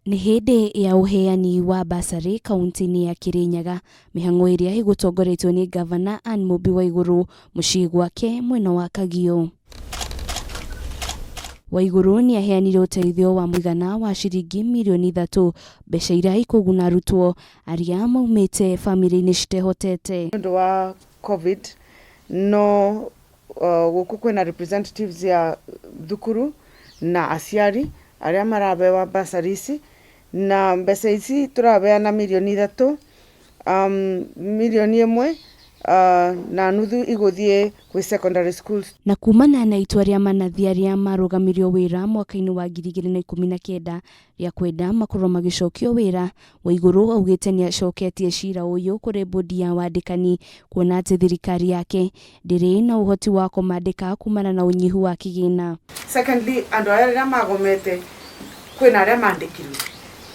Nĩ hĩndĩ ya ũheani wa bursary kaunti-inĩ ya Kirinyaga, mĩhang'o ĩrĩa ĩgũtongoretio nĩ ngavana Anne Mũmbi Waigũrũ mũciĩ gwake mwena wa Kagio. Waigũrũ nĩ aheanire ũteithio wa mũigana wa ciringi mirioni 3, mbeca iria ikũguna arutwo arĩa maumĩte bamĩrĩ-inĩ citehotete. Nĩ ũndũ wa Covid no gũkũ kwĩna representatives ya thukuru na aciari arĩa marabewa bursary ici, na mbeca ici tũrabeana mirioni 3, mirioni 1 na nuthu igũthiĩ gwĩ secondary schools. Na kumana na itua rĩa manathi arĩa marũgamirio wĩra mwaka-inĩ wa 2019 rĩa kwenda makorwo magĩcokio wĩra, Waigũrũ augĩte nĩ acoketie cira ũyũ kũrĩ bodi ya wandĩkani kuona atĩ thirikari yake ndĩrĩ na ũhoti wa kũmandĩka kumana na ũnyihu wa kĩgĩna. Secondly, andũ aya rĩrĩa magomete kwĩna arĩa mandĩkirwo,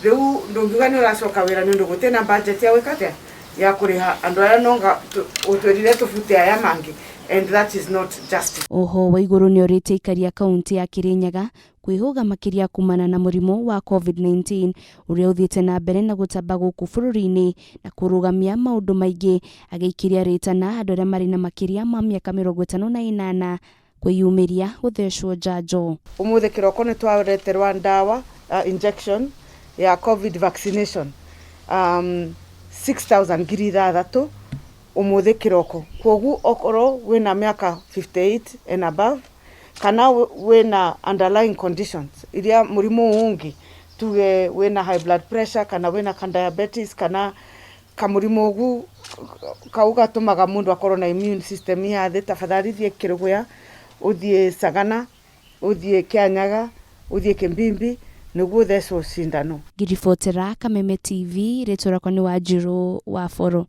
rĩu ndũngiuga nĩ ũracoka wĩra nĩ ũndũ gũtirĩ na budget ya gwĩka atĩa, ya kũrĩha andũ aya, nonga ũtwĩrire tũbute aya mangĩ, and that is not justice. Oho Waigũrũ nĩ orĩtie aikari a kaunti ya Kirinyaga kwĩhũga makĩria kumana na mũrimũ wa Covid-19 ũrĩa ũthiĩte na mbere na gũtamba gũkũ bũrũri-inĩ na kũrũgamia maũndũ maingĩ, agĩikĩria rĩtana andũ arĩa marĩ na makĩria ma mĩaka 58 kwĩyumĩria gũthecwo njanjo. Ũmũthĩ kĩroko nĩ twareterwa ndawa, injection ya Covid vaccination, 6000, 6000 ũmũthĩ kĩroko. Kwoguo okorwo wĩna mĩaka 58 and above kana wĩna underlying conditions iria mũrimũ ũngĩ, tuge wĩna high blood pressure kana wĩna ka diabetes kana kamũrimũ ũgu kau gatũmaga mũndũ akorwo na immune system ya thĩ, tafadhali thiĩ Kĩrũgũya, ũthiĩ Sagana, ũthiĩ Kĩanyaga, ũthiĩ Kĩmbimbi nĩguo ũthecwo cindano. Ngĩribotera Kameme TV, rĩtwa rĩakwa nĩ Wanjirũ wa Boro.